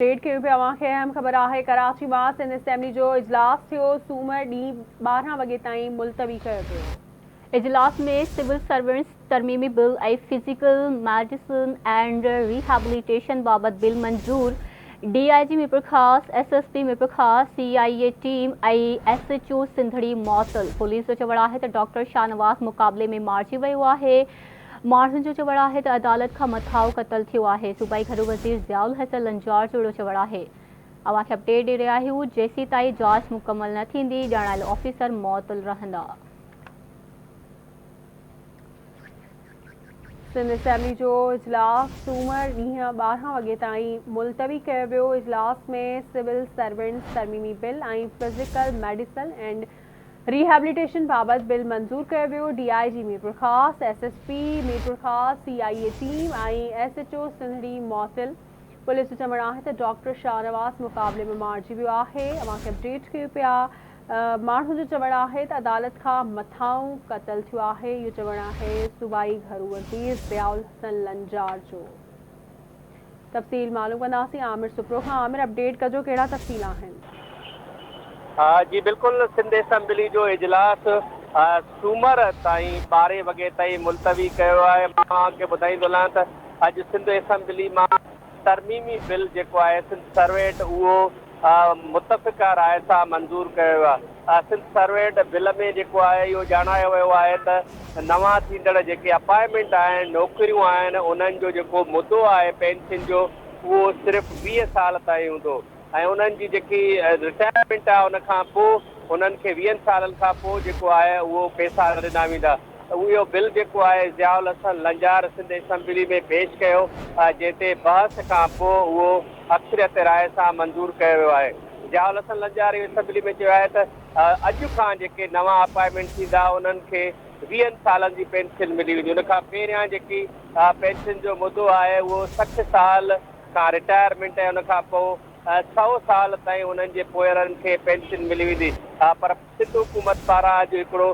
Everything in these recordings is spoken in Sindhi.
اپڊيٽ ڪيون پيا اوهان کي اهم خبر آهي ڪراچي مان سنڌ اسيمبلي جو اجلاس ٿيو سومر ڏينهن 12 وڳي تائين ملتوي ڪيو ويو. اجلاس ۾ سول سرونٽس ترميمي bill ۽ physical medicine and rehabilitation بابت بل منظور، D I G Mirpurkhas, S S P Mirpurkhas, C I A team ۽ S H O Sindhri معطل، پوليس جو چوڻ آهي ته ڊاڪٽر شاهنواز مقابلي ۾ مارجي ويو آهي، ماڻهن جو چوڻ آهي ته عدالت کان مٿانهون قتل ٿيو آهي، صوبائي گهرو وزير ضياء الحسن لنجار جو اهڙو چوڻ آهي. اوهان کي اپڊيٽ ڏئي رهيا آهيون، جيسيتائين جاچ مڪمل نه ٿيندي ڄاڻايل آفيسر معطل رهندا. سنڌ اسيمبلي جو اجلاس سومر ڏينهن 12 وڳي تائين ملتوي ڪيو ويو، اجلاس ۾ سول سرونٽس ترميمي بل ۽ فزيڪل ميڊيسل اينڊ ريهيبليٽيشن بابت بل منظور ڪيو ويو، D I G Mirpurkhas, S S P Mirpurkhas, C I A team ۽ S H O Sindhri معطل، پوليس جو چوڻ آهي ته ڊاڪٽر شاهنواز مقابلي ۾ مارجي ويو آهي، اوهان کي اپڊيٽ ڪيون پيا، ماڻهن جو چوڻ آهي ته عدالت کان مٿانهون قتل ٿيو آهي، اهو چوڻ آهي صوبائي گهرو وزير ضياء الحسن لنجار جو. تفصيل معلوم ڪنداسين عامر سپرو کان، عامر اپڊيٽ ڪجو ڪهڙا تفصيل آهن. جي بلڪل سنڌ اسيمبلي جو اجلاس سومر تائين ٻارهين وڳي تائين ملتوي ڪيو آهي مان اوهان کي ٻڌائيندو هلان ته اڄ سنڌ اسيمبلي مان ترميمي بل جيڪو آهي سنڌ سرويٽ اهو متفقه راء سان منظور ڪيو ويو آهي. سنڌ سرويٽ بل ۾ جيڪو آهي اهو ڄاڻايو ويو آهي ته نوان ٿيندڙ جيڪي اپائنٽمينٽ آهن، نوڪريون آهن، انهن جو جيڪو مدو آهي پينشن جو اهو صرف 20 سال تائين هوندو ۽ انهن جي جيڪي رٽائرمينٽ آهي ان کان پوء انهن کي ويهن سالن کان پوء جيڪو آهي اهو پيسا نه ڏنا ويندا. اهو بل جيڪو آهي ضياء الحسن لنجار سنڌ اسيمبلي ۾ پيش ڪيو جنهن تي بحث کان پوء اهو اڪثريت راء سان منظور ڪيو ويو آهي. ضياء الحسن لنجار اهو اسيمبلي ۾ چيو آهي ته اڄ کان جيڪي نوان اپائنٽمينٽ ٿيندا انهن کي ويهن سالن جي پينشن ملي ويندي ان کان پهريان جيڪي پينشن جو مدو آهي اهو 60 سال کان رٽائرمينٽ ۽ ان کان پوء سئو سال تائين انهن جي پوئرن کي پينشن ملي ويندي پر سنڌ حڪومت پاران اڄ هڪڙو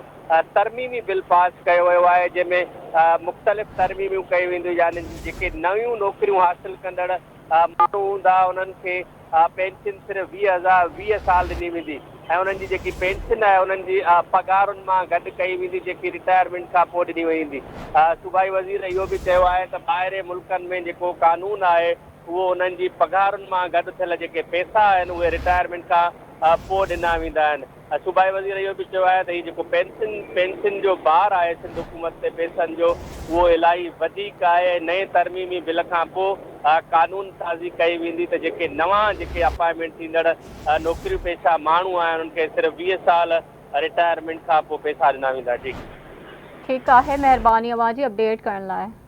ترميمي بل پاس ڪيو ويو آهي جنهن ۾ مختلف ترميميون ڪيون وينديون يعني جيڪي نيون نوڪريون حاصل ڪندڙ ماڻهو هوندا انهن کي پينشن صرف 20 هزار 20 سال ڏني ويندي ۽ انهن جي جيڪي پينشن آهي انهن جي پگهارن مان گڏ ڪئي ويندي جيڪي رٽائرمينٽ کان پوء ڏني ويندي. صوبائي وزير اهو به چيو آهي ته ٻاهرين ملڪن ۾ جيڪو قانون آهي اهو انهن جي پگهارن مان گڏ ٿيل جيڪي پئسا آهن اهي رٽائرمينٽ کان پوء ڏنا ويندا آهن. صوبائي وزير اهو به چيو آهي ته هي جيڪو پينشن پينشن جو بار آهي سنڌ حڪومت تي پئسن جو اهو الاهي وڌيڪ آهي ۽ نئين ترميمي بل کان پوء قانون سازي ڪئي ويندي ته جيڪي نوان جيڪي اپائنٽمينٽ ٿيندڙ نوڪريون پيشه ماڻهو آهن انهن کي صرف 20 سال رٽائرمينٽ کان پوء پئسا ڏنا ويندا. جي. ٺيڪ آهي مهرباني اوهان جي اپڊيٽ ڪرڻ لاء.